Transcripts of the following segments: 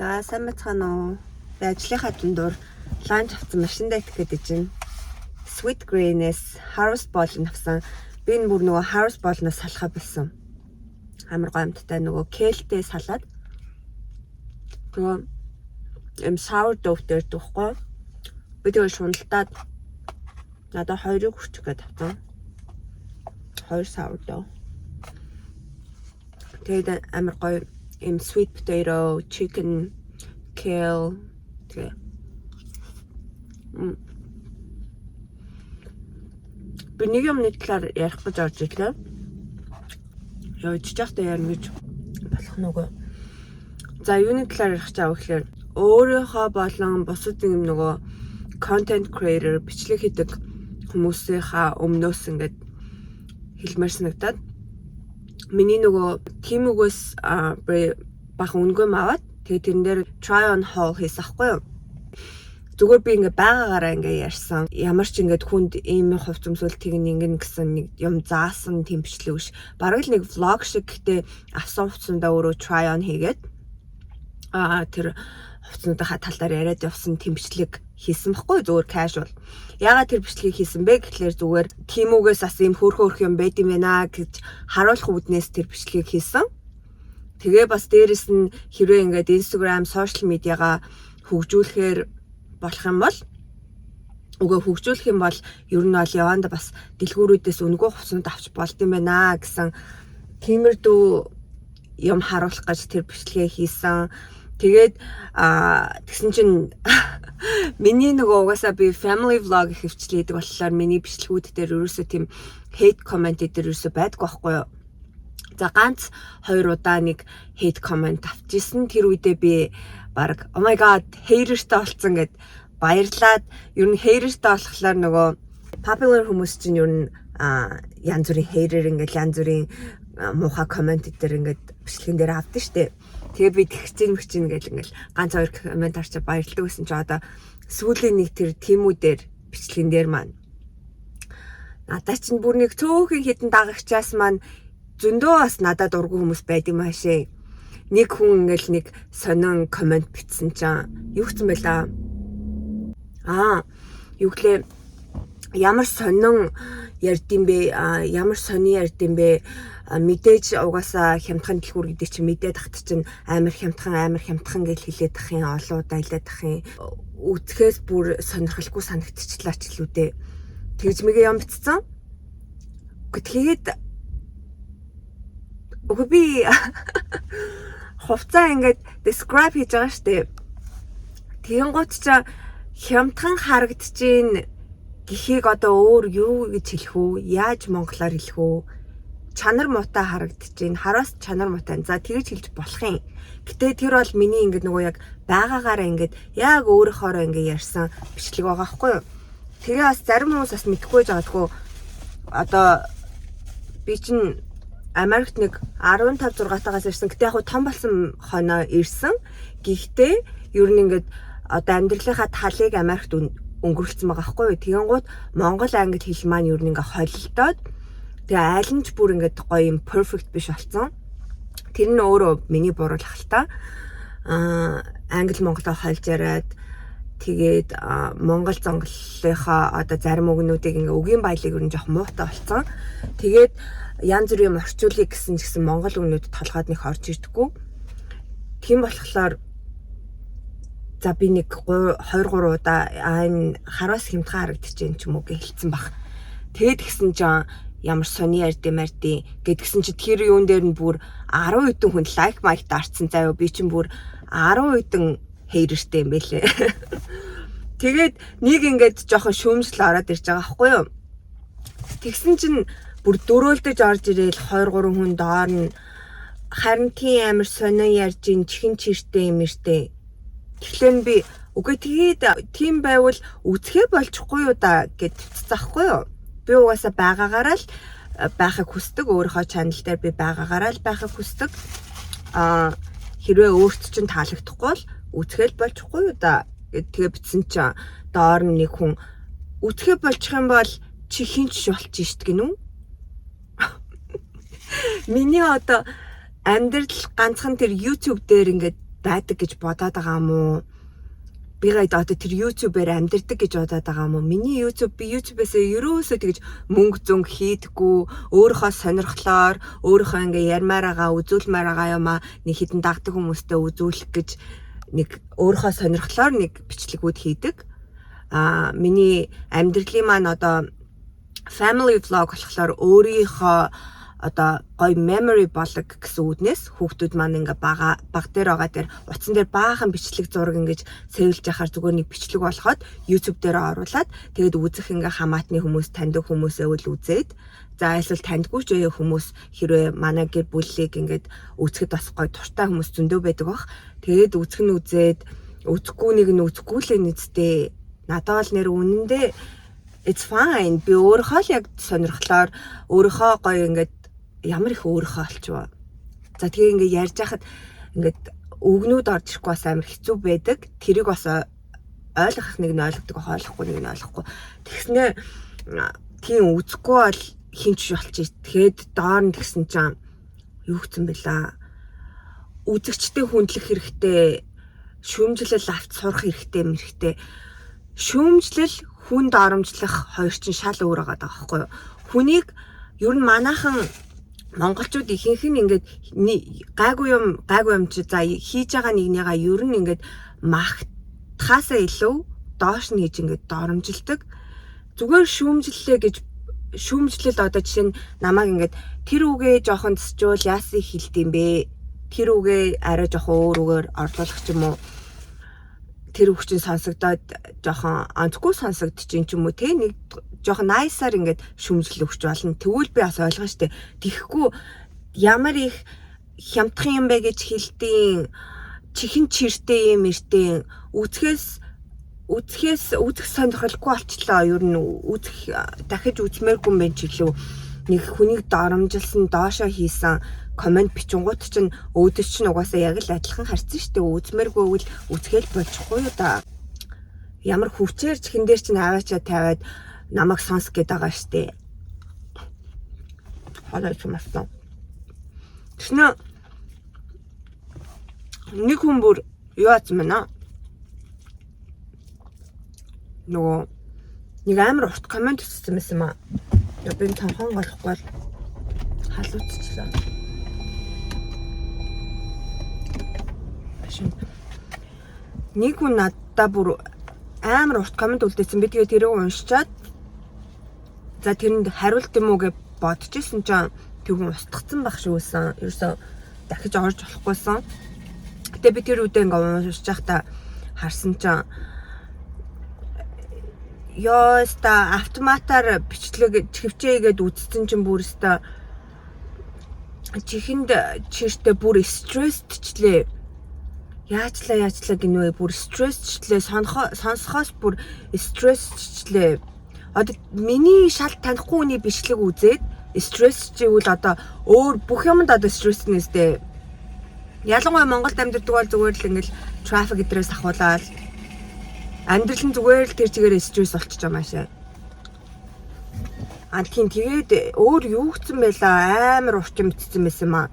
За, сайн байцгаана уу? Би ажлынхаа дундуур lunch авсан, машиндаа идэх гэдэг чинь Sweetgreen-ээс Harvest Bowl авсан. Би энэ бүр нөгөө Harvest Bowl-наас салахаа болсон. Амар гоё амттай нөгөө kale тэй салат. Тэгээ эм sourdough дээр дүүхгүй. Би тэгээ шуналтаад надад хоёрыг хүрчих гээд авсан. Хоёр sourdough. Тэгээд амар гоё им sweet potato, chicken, kale тэгээ. Би нэг юмны талаар ярих гэж орж ирлээ. Явж байхдаа ярина гэж болох нүгөө. За, юуны талаар ярих чаа гэхээр өөрийнхөө болон бусад юм нөгөө content creator, бичлэг хийдэг хүмүүсийнхаа өмнөөс ингээд хэлмээр санагдаад, миний нөгөө Temu-гээс бахан үнэгүй юм аваад, тэгээ тэрэн дээр try on haul хийсэн ахгүй юу? Зүгээр би ингээ байгаагаараа ингээ ярьсан. Ямар ч ингээд хүнд ийм хувц өмсөл тэгнэ ингэн гэсэн нэг юм заасан тийм бичлэг биш. Бараг л нэг vlog шиг, гэхдээ авсан хувцсандаа өөрөө try on хийгээд тэр хувцснуудынхаа тал дээр яриад явсан тийм бичлэг хийсэн баггүй, зүгээр casual. Яагаад тэр бичлэгийг хийсэн бэ гэхлээр зүгээр Temu-гээс бас ийм хөөрхөн хөөрхөн юм байд юм байна гэж харуулах үүднээс тэр бичлэгийг хийсэн. Тэгээ бас дээрэс нь хэрвээ ингээд Instagram, social media-га хөгжүүлэхээр болох юм бол, үгүй, хөгжүүлэх юм бол ер нь бол яванда бас дэлгүүрүүдээс үнэгүй хувцсанд авч болд юм байна гэсэн тиймэрдүү юм харуулах гэж тэр бичлэгээ хийсэн. Тэгээд тэгсэн чинь миний нөгөө угаасаа би family vlog их хөвчлээдэг болохоор миний бичлэгүүд дээр ерөөсөө тийм hate comment дээр ерөөсөө байдгүй байхгүй юу? За, ганц хоёр удаа нэг hate comment авчихсан. Тэр үедээ би баг "Oh my god, hater тай болцсон" гэд баярлаад, ер нь hater тай болохоор нөгөө popular хүмүүс чинь ер нь янз бүрийн hater, ингээл янз бүрийн муухай comment дээр ингээд бичлэгэн дээр авдаг штэ. Тэгээ би тэгч чинь мэгч чинь гэл ингээл ганц хоёр comment харчаа баярлдаг байсан чи одоо сүүлийн нэг тэр Temu дээр бичлэгэн дээр маань надад чинь бүр нэг цөөхөн хідэн дагагчаас маань зөндөө бас надад дургүй хүмүүс байд юм аашээ. Нэг хүн ингээл нэг сонин comment бичсэн чинь юу гэсэн байлаа? Юу гэлээ, ямар сонин ярьдсан бэ? Ямар сони ярьдсан бэ? Мэдээж угаасаа хямдхан дэлгүүр гэдэг чинь мэдээд тахт чинь амар хямдхан, амар хямдхан гэж хэлээд тах юм, олон удаа хэлээд тах юм. Үтгэхээс бүр сонирхолгүй санагдчихлаа ч л үү дээ. Тэгж мэгээ юм битцсэн. Тэгээд үгүй, би хувцаа ингээд describe хийж байгаа штэ. Тэгэнгუთ чи хямдхан харагдчихээн гэхийг одоо өөр юу гэж хэлэх үү? Яаж монголоор хэлэх үү? Чанар муутай харагдчихээн. Хараас чанар муутай. За, тэгж хэлж болох юм. Гэтэ тэр бол миний ингээд нөгөө яг байгаагаараа ингээд яг өөрөөхөөрөө ингээд ярьсан бичлэг байгаа байхгүй юу? Тэгээ бас зарим хүмүүс бас мэдэхгүй жаадгүй, одоо би чинь Америкт нэг 15 6 тагаас ирсэн. Гэтэ яг том болсон хоноо ирсэн. Гэхдээ ер нь ингээд одоо амьдралынхаа талыг Америкт өнгөрүүлсэн байгаа байхгүй юу? Тэгэнгუთ Монгол англи хэл маань ер нь ингээ холилдоод, тэгээ айл нь ч бүр ингээд гоё юм perfect биш болсон. Тэр нь өөрөө миний буруул ах л та. Англи монголоо хольж яриад, тэгээд монгол зонголынхаа одоо зарим үгнүүдийг ингээ үгийн баялаг ер нь жоох муутай болсон. Тэгээд янз бүрийн юм орчуулъя гэсэн ч гэсэн монгол үгнүүд толгойд нэг орж ирдэггүй. Тийм болохоор за, би нэг 2 3 удаа энэ хараас хямдхан харагдчихээн ч юм уу гэж хэлсэн баг. Тэгээд гисэн чинь ямар сони ярьд мардин гэдгсэн чи тэр юун дээр нь бүр 10 хэдэн хүн like майк дарцсан заяа, би чинь бүр 10 хэдэн hater тэй юм бэлээ. Тэгээд нэг ингээд жоохон шүүмжлэл ороод ирж байгаа байхгүй юу? Тэгсэн чинь бүр дөрөөлдөж орж ирээл 2 3 хүн доор нь харин тийм амар сонио ярьж ин чихэн чиртэй юм эртэй. Тэгэхээр би үгүй, тэгээд тийм байвал үзэхээ болчихгүй юу да гэд твцсэн байхгүй юу? Би угаасаа байгаагаараа л байхыг хүсдэг. Өөрийнхөө channel дээр би байгаагаараа л байхыг хүсдэг. Хэрвээ өөрт чинь таалагдахгүй бол үзэхэл болчихгүй юу да гэд тэгээ битсэн чинь доор нь нэг хүн үзэхээ болчих юм бол чи хинч болчих шít гинүү. Миний одоо амьдрал ганцхан тэр YouTube дээр ингээд Байдаг гэж бодоод байгаа юм уу? Би гайд одоо тэр YouTube-ээр амьдэрдэг гэж бодоод байгаа юм уу? Миний YouTube, би YouTube-ээс ерөөсөө тэгж мөнгө зөнгө хийдэггүй, өөрийнхөө сонирхлоор, өөрийнхөө ингээ ярмаар байгаа, үзүүлмээр байгаа юм а нэг хэдэн дагдаг хүмүүстэй үзүүлэх гэж нэг өөрийнхөө сонирхлоор нэг бичлэгүүд хийдэг. А миний амьдралын маань одоо family vlog болохоор өөрийнхөө одоо гоё memory болог гэсэн үүднээс хүүхдүүд маань ингээ бага баг дээр байгаа дээр утсан дээр баахан бичлэг зураг ингэж save лж яхаар зүгээр нэг бичлэг болгоход YouTube дээр оруулаад, тэгээд үзэх ингээ хамаатны хүмүүс, таньдаг хүмүүсээ үл үзээд, за эсвэл таньдгүй ч үе хүмүүс хэрвээ манай гэр бүлийг ингээд үзэхэд бас гоё туртай хүмүүс зөндөө байдаг бах. Тэгээд үзэх нь үзээд, үзэхгүй нэг нь үзэхгүй л нэцтэй. Надад бол нэр үнэндээ it's fine. Би өөрийнхөө л яг сонирхлоор өөрийнхөө гоё ингээд ямар их өөрийнхөө олчваа. За, тэгээ ингээ ярьж хахад ингээд үгнүүд орж ирэхгүй бас амар хэцүү байдаг. Тэрийг бас ойлгох нэг нь ойлгодог, ойлгохгүй нэг нь ойлгохгүй. Тэгснэ тийм үзэхгүй бол хинч болчих. Тэгээд доор нь тэгсэн чинь юу гэсэн бэлаа? Үзэгчтэй хүндлэх хэрэгтэй, шүүмжлэл авч сурах хэрэгтэй мэрхтэй. Шүүмжлэл, хүн доромжлох хоёр чинь шал өөр байгаа байхгүй юу? Хүнийг ер нь манайхан монголчууд ихэнх нь ингээд гайгүй юм чи за хийж байгаа нэгнийгаа ер нь ингээд магтахаасаа илүү доош нь хийж ингээд доромжилдог. Зүгээр шүүмжлэлээ гэж шүүмжлэл одоо жишээ нь намайг ингээд тэр үгээ жоохон засчвал яасан хэлдэм бэ? Тэр үгээ арай жоохон өөр үгээр орлуулах ч юм уу, тэр үг чинь сонсогдоод жоохон онцгүй сонсогдчих юм ч юм уу, те, нэг жоохон nice аар ингээд шүүмжлэл өгч болно. Тэгвэл би бас ойлгоно штэ. Тэгэхгүй ямар их хямдхан юм бэ гэж хэлдээн, чихэн чиртэй юм эртэн үзэхээс үзэх сонирхолгүй болчлоо. Ер нь үзэх, дахиж үзмээргүй юм байна ч илүү нэг хүнийг доромжилсан, доошоо хийсэн comment бичингууд чинь өөдөс чинь угаасаа яг л адилхан харьцсан шүү дээ. Үзмээргүй бол үзэхэл болчихгүй юу да. Ямар хүчээр чихэн дээр чинь аваачаа тавиад намайг сонс гээд байгаа штэ. Хоолой чумасан. Тэгснэ нэг хүн бүр юу атсан байна? Нөгөө нэг амар урт comment бичсэн байсан маа. Би цонхон голохгүй бол халууцчлаа. Машин. Нэг хүн надаа бүр амар урт comment үлдээсэн. Би тэгээ тэрийг уншичаад за тэрэнд хариулт юм уу гэж бодож исэн чинь тэр хүн устгацсан байх шиг байсан. Ерөөсө дахиж орж болохгүйсэн. Гэтэ би тэр үедээ ингээ уншиж байхдаа харсан чинь ёо ста автоматар бичлэг чихвчээ гээд үзсэн чинь бүр ста чихэнд чиртээ бүр стресстчлээ. Яачлаа яачлаа гинвэ, бүр стрессчлээ, сонсохоос бүр стрессчлээ. Одоо миний шал танихгүй хүний бичлэг үзээд стресс чивэл одоо өөр бүх юмд одоо стресснээстэй. Ялангуяа Монголд амьдардаг бол зүгээр л ингээл traffic эдрээс ахуулаад амьдрал нь зүгээр л тэр чигээр стресс болчихж байгаа маашаа. А тийм, тэгээд өөр юу гэсэн байлаа, амар урт юм бичсэн байсан юм аа.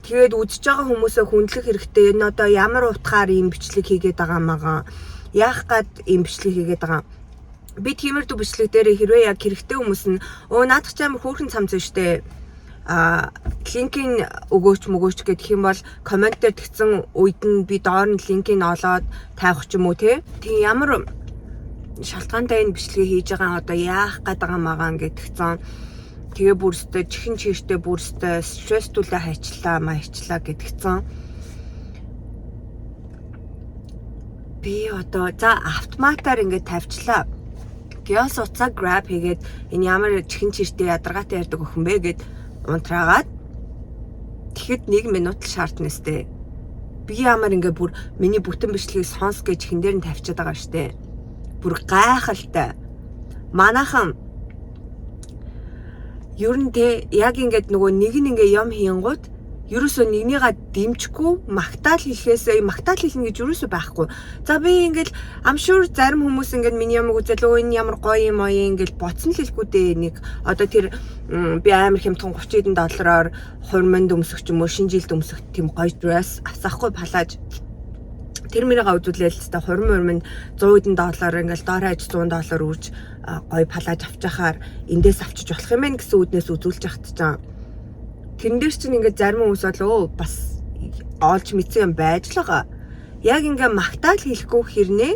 Тэгээд үзэж байгаа хүмүүсээ хүндлэх хэрэгтэй. Энэ одоо ямар утгаар ийм бичлэг хийгээд байгаа мага. Яах гад ийм бичлэг хийгээд байгаа. Би тиймэрхүү бичлэг дээр хэрвээ яг хэрэгтэй хүмүүс нь өө наадах чи амар хөөрхөн цамц штэ, а link ийг өгөөч мөгөөч гэх юм бол comment дээр тэгсэн үед нь би доор нь link ийг олоод тавих ч юм уу, те. Тийм ямар шалтгаантай энэ бичлэгийг хийж байгаа, одоо яах гээд байгаа магаан гэдгцэн. Тэгээ бүр өстой чихэн чиртээ бүр өстой стресстүүлээ хайчлаа маячлаа гэдгцэн. Би одоо за автоматар ингээд тавьчлаа. Гяс утсаа grab хийгээд энэ ямар чихэн чиртээ ядаргаатай ярьдаг охин бэ гэд унтраагаад тэгэхэд 1 минут л шаардна сте. Би ямар ингээ бүр миний бүтэн бичлэгийг сонс гэж хэн дээр нь тавьчихад байгаа штэ. Бүр гайхалтай. Манайхан ер нь те яг ингээд нөгөө нэг нь ингээ юм хийнгууд ерөөсөө нэгнийгаа дэмжихгүй, магтаал хэлэхээсээ магтаал хэлнэ гэж ерөөсөө байхгүй. За, би ингээл I'm sure зарим хүмүүс ингээд миний ямаг үзэл өө энэ ямар гоё юм аа ингээл бодсон л хэлэхгүй дээ. Нэг одоо тэр би амар хямдхан 30 хэдэн доллараар хурманд өмсөх ч юм уу, шинэ жилд өмсөх тийм гоё dress авсаахгүй палааж. Тэр мэрийгээ үзүүлээл л та хурим хурим нь 100 хэдэн доллар ингээл доор хаяж 100 доллар үрж гоё палаж авчахаар эндээс авчиж болох юм байна гэсэн үднээс үзүүлж яхад чам. Тэрэн дээр чинь ингээд зарим хүмүүс бол бас олж мэдсэн юм байж л байгаа. Яг ингээ магтаал хэлэхгүй хэрнээ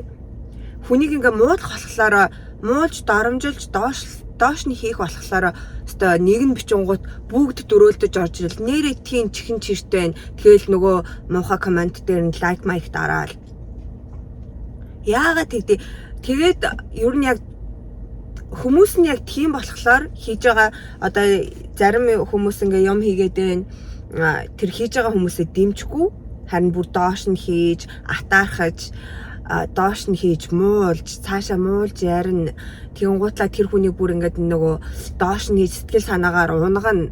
хүнийг ингээ муулах болохоор муулж доромжилж доош доош нь хийх болохоор өстой нэг нь бичингууд бүгд дөрөөлдөж орж ирэл нэрээ тийм чихэн чиртэй байна. Тэгэл нөгөө муухай comment дээр нь like майк дараал. Яагаад тэгдэ? Тэгээд ер нь яг хүмүүс нь яг тийм болохоор хийж байгаа, одоо зарим хүмүүс ингээ юм хийгээд байна. Тэр хийж байгаа хүмүүсээ дэмжихгүй, харин бүр доош нь хийж атаархаж, доош нь хийж муулж, цаашаа муулж ярина. Тэгэнгуутлаа тэр хүнийг бүр ингээд нөгөө доош нь хийж сэтгэл санаагаар унгана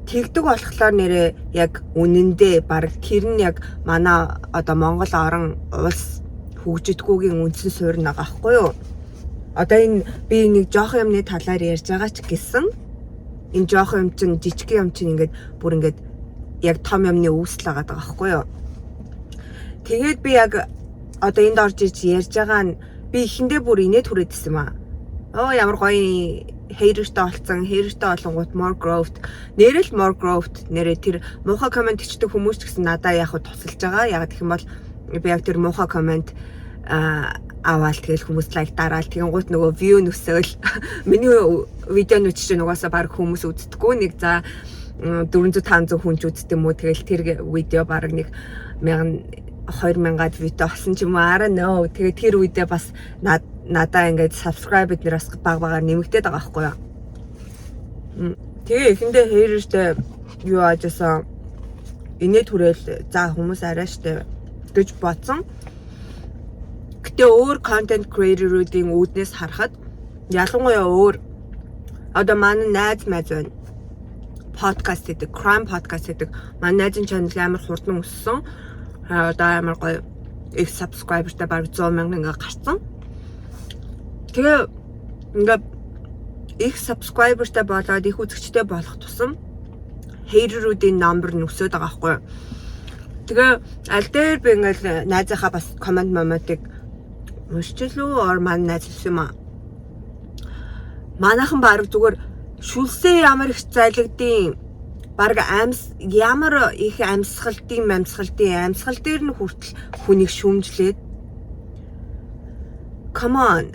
тэгдэг болохоор нэрээ яг үнэндээ баг тэр нь яг манай одоо Монгол орон улс хөгжидгүүгийн үндсэн суурь нэг аахгүй юу? Одоо энэ би нэг жоохон юмны талаар ярьж байгаа ч гэсэн энэ жоохон юм чинь, жижиг юм чинь ингээд бүр ингээд яг том юмны үүсэл байгаа байхгүй юу? Тэгээд би яг одоо энд орж иж ярьж байгаа нь би эхэндээ бүр инээд хүрээдсэн юм аа. Оо, ямар гоё hater тэй олцсон, hater тэй олонгууд more growth, нэрэл more growth, нэрээ тэр муухай comment бичдэг хүмүүс ч гэсэн надаа яг тусалж байгаа. Яг гэх юм бол би яг тэр муухай comment аваал, тэгэл хүмүүс like дараал, тэгэн гут нөгөө view нөсөөл, миний видеонууд чинь угаасаа баг хүмүүс үздэггүй, нэг за 400 500 хүн ч үздэг юм уу. Тэгэл тэр видео баг нэг 1000 2000-ад видео болсон ч юм уу, I don't know. Тэгээ тэр үедээ бас надаа ингээд subscribe эднэр бас баг багаар нэмэгдээд байгаа байхгүй юу. Тэгээ эхэндээ hater тэй юу аажсан, инээ түрээл, за хүмүүс арай штэ гэж бодсон. Гэтэ өөр content creator-уудын үүднээс харахад, ялангуяа өөр одоо манай найз майз байна. Подкаст хийдэг, crime podcast хийдэг. Манай найзын channel амар хурдан өссөн. Одоо амар гоё их subscriber тай, бараг 100 мянган ингээ гарцсан. Тэгээ ингээ их subscriber тай болоод их үзэгчтэй болох тусам hater үүдийн number нь өсөөд байгаа байхгүй юу. Тэгээ аль дээр би ингээл найзынхаа бас comment моментыг уншчихлоо, ор манай найз хэлсэн юм аа. Манайхан баг зүгээр шүлсээ ямар их залгдیں۔ Баг ямар их амьсгалдیں, амьсгал дээр нь хүртэл хүнийг шүүмжлээд, come on.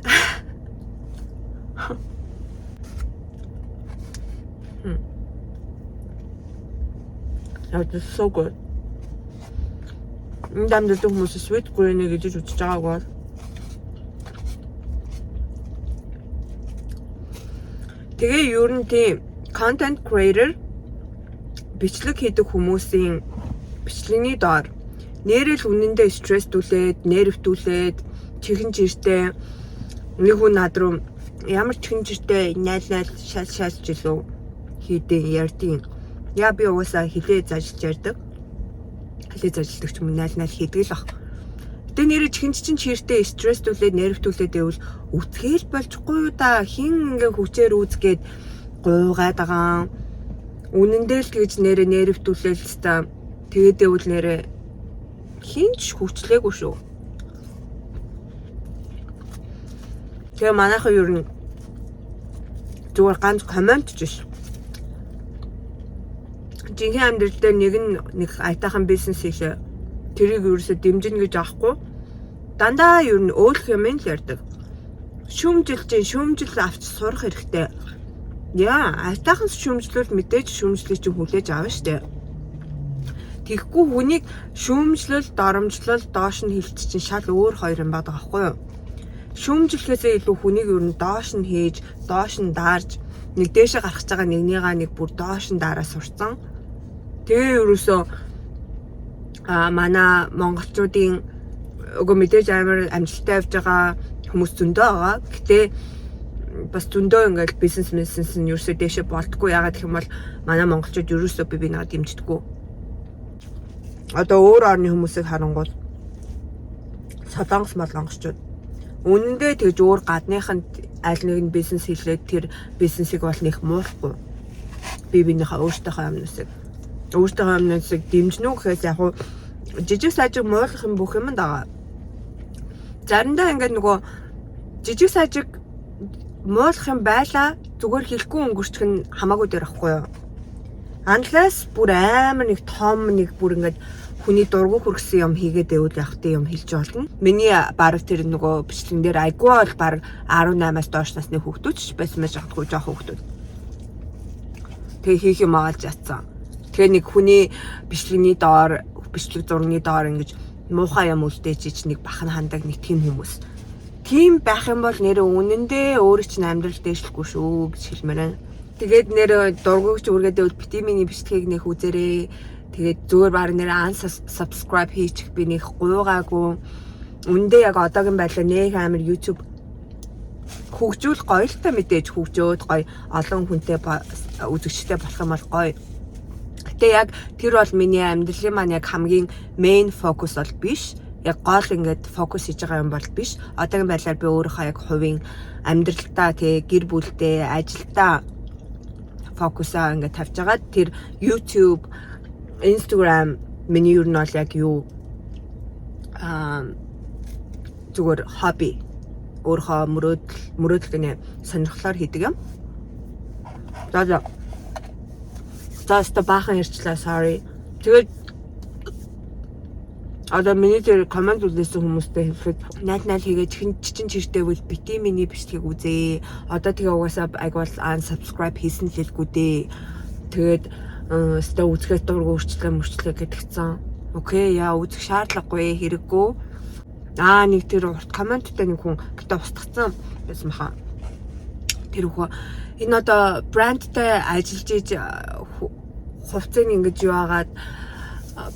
That is so good. Энд амьдардаг хүмүүс sweet green гэж үзэж байгааг бол тэгээ ер нь тийм content creator, бичлэг хийдэг хүмүүсийн бичлэгний доор нэрэл үнэндээ стресстүүлээд, нервтүүлээд, чихэн чиртэй нэг хүн над руу ямар чихэн чиртэй найл найл шал шалж илүү хийдیں, ярьдیں. Яа, би угаасаа хилээ зажилж ярьдаг. Хилээ зажилдаг ч юм уу, найл найл хийдэг л ах. Гэтэ нэрээ чихэн чин чиртэй стресстүүлээд, нервтүүлээд байвал үтгэл болчихгүй юу да. Хин ингээ хүчээр үзгээд гуйгаад байгаа. Үнэндээ л тэгж нэрээ нервтүүлээл л та тэгээд байвал нэрээ хинч хүчлээгүй шүү. Тэгээ манайхан ер нь зүгээр ганц comment ч биш. Жинхэнэ амьдрал дээр нэг нь нэг аятайхан бизнес хийлээ. Тэрийг ерөөсө дэмжинэ гэж аахгүй. Дандаа ер нь өөлөх юм л ярьдаг. Шүүмжилж чинь шүүмжил авч сурах хэрэгтэй. Яа, аятайхан шүүмжлүүл мэдээж шүүмжлийг чинь хүлээж авна штэ. Тэгэхгүй хүнийг шүүмжлэл, доромжлол, доош нь хилч чинь шал өөр хоёр юм байгаа байхгүй юу? Шүүмжлэхээсээ илүү хүнийг ер нь доош нь хийж, доош нь даарж, нэг дээшээ гарах гэж байгаа нэгнийгаа нэг бүр доош нь daarаа сурцсан. Тэгээ ерөөсөө манай монголчуудын үгүй мэдээж амар амжилттай явж байгаа хүмүүс зөндөө байгаа. Гэтэ бас зөндөө ингээл бизнес бизнес нь ерөөсөө дээшээ болтгүй. Ягаад гэх юм бол манай монголчууд ерөөсөө би бинийгаа дэмждэггүй. Одоо өөр орны хүмүүсийг харангуул солонгос молонгосчууд үнэндээ тэгж өөр гадныханд аль нэг нь бизнес хийлээд тэр бизнесийг бол нэг муулахгүй. Би биенийхээ өөртөөхөө юмнусыг дэмжинэ үү гэхээс яг уу Жижиг сажиг муулах юм бүх юмд байгаа. Заримдаа ингээд нөгөө жижиг сажиг муулах юм байла, зүгээр хэлэхгүй өнгөрчих нь хамаагүй дээр ахгүй юу? Unless бүр амар нэг том нэг бүр ингээд хүний дургу хүргэсэн юм хийгээд байвал яг тэ юм хэлж болно. Миний бараг тэр нөгөө бичлэгэн дээр айгүй бол бараг 18-аас доош насны хүүхдүүд ч байсан байж магадгүй, жоохон хүүхдүүд. Тэгээ хийх юм аалж ятсан. Тэгээ нэг хүний бичлэгний доор, бичлэг зургийн доор ингэж муухай юм үлдээж ич нэг бахан хандаг нэг тийм хүмүүс. Тийм байх юм бол нэрээ үнэндээ өөрөө чинь амьдрал дээшлэхгүй шүү гэж хэлмээр байна. Тэгээд нэрээ дургугч үргээд байвал бити миний бичлэгийг нэх үзээрэй. Тэгээд зүгээр баг нэрээ unsubscribe хийчих би нэг гуйгаагүй. Үндэ яг одоогийн байдлаар нэх амар YouTube хөгжүүл гоё л та, мэдээж хөгжөөд гоё олон хүнтэй, үзэгчтэй болох юм бол гоё. Гэтэ яг тэр бол миний амьдралын маань яг хамгийн main focus бол биш. Яг гол ингээд фокус хийж байгаа юм бол биш. Одоогийн байдлаар би өөрийнхөө яг хувийн амьдралтаа, тэгээ гэр бүлдээ, ажилдаа фокусаа ингээд тавьж байгаа. Тэр YouTube, Instagram миний ер нь бол яг юу зүгээр хобби, өөрийнхөө мөрөөдөл гэнэ, сонирхлоор хийдэг юм. За. За, өстө баахан ярьчлаа, sorry. Тэгээд одоо миний тэр comment үлдээсэн хүмүүстэй хэлэхэд найл найл хийгээд чин чин чиртэй бол бити миний бичлэгийг үзээ. Одоо тэгээ угаасаа айгуул unsubscribe хийсэн л хэлгүй дээ. Тэгээд өстө үзэхээс дургу өөрчлөө мөрчлөө гэдгцэн. Okay, яа, үзэх шаардлагагүй, хэрэггүй. Аа, нэг тэр урт comment тай нэг хүн гэтээ устгацсан байсан баха. Тэр хөө энэ одоо брэндтэй ажиллаж иж хувцыг ингэж юу агаад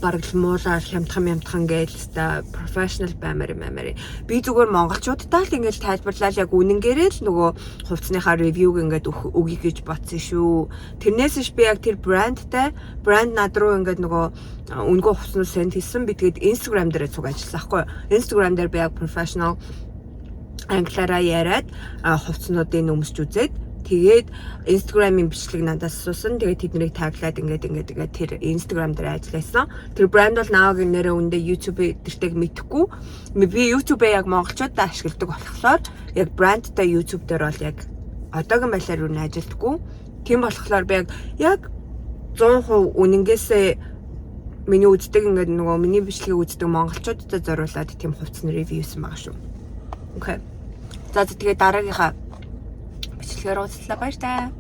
бараг л муулаар хямдхан мямдхан гээл та professional баймаар юм амаар. Би зүгээр монголчуудтай л ингэж тайлбарлаад яг үнэнгээрээ л нөгөө хувцсныхаа review г ингээд өгье гэж бодсон шүү. Тэрнээс ш би яг тэр брэндтэй, брэнд над руу ингээд нөгөө үнэгүй хувцснууд send хийсэн. Би тэгээд Instagram дээр цуг ажилласан байхгүй юу? Instagram дээр би яг professional англиараа яриад хувцснуудын өмсч үзээд, тэгээд Instagram-ийн бичлэг надаас асуусан. Тэгээд тэднийг tag лаад ингээд ингээд ингээд тэр Instagram дээр ажилласан. Тэр брэнд бол нааг нэрээ үндэ YouTube дэртэйг мэдэхгүй. Би YouTube-ээ яг монголчуудаа ашигладаг болохоор яг брэндтай YouTube дээр бол яг одоогийн байдлаар юу н ажилдаггүй. Тийм болохоор би яг 100% үнэнгээсээ миний үздэг, ингээд нөгөө миний бичлэгийг үздэг монголчуудад зориулаад тийм хувцсны review хийсэн байгаа шүү. Okay. За, тэгээд дараагийнхаа бичлэгээр уулзлаа, баяр таа.